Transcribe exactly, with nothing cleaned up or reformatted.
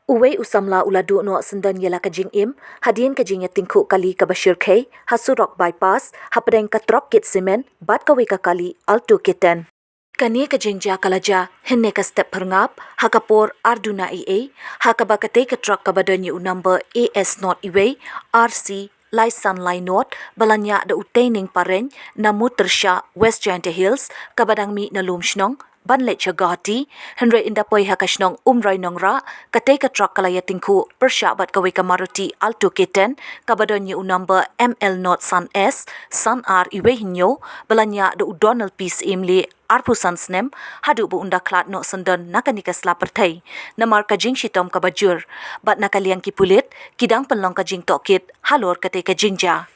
Uwei u samla u la duh noh syndon ïa la ka jingim hadien ka jingïatyngkhuh kali kaba shyrkhei ha surok bypass hapdeng ka trok kit simen bad kawei ka kali Alto K ten. Kane ka jingjia ka la jia hynne ka step phyrngap ha ka por ar duna eiei, ha kaba katei ka trok kaba don ïa u number A S not iwei R C lai san lai not ba la ñiah da u Teining Pareng na Mutyrshah, West Jaintia Hills, kaba dang mih na Lum Shnong ban leit sha Guwahati, hynrei ynda poi ha ka shnong Umroi Nongrah, katei ka trok ka la ïatyngkhuh pyrshah bad kawei ka Maruti Alto K ten kaba don ïa u number M L not san S san ar iwei hynñiew ba la ñiah da u Donald P Syiemlieh, arphew san snem, haduh ba un da khlad noh syndon na kane ka sla pyrthei namar ka jingshitom kaba jur, bad na ka liang ki pulit ki dang pynlong ka jingtohkit halor katei ka jingjia.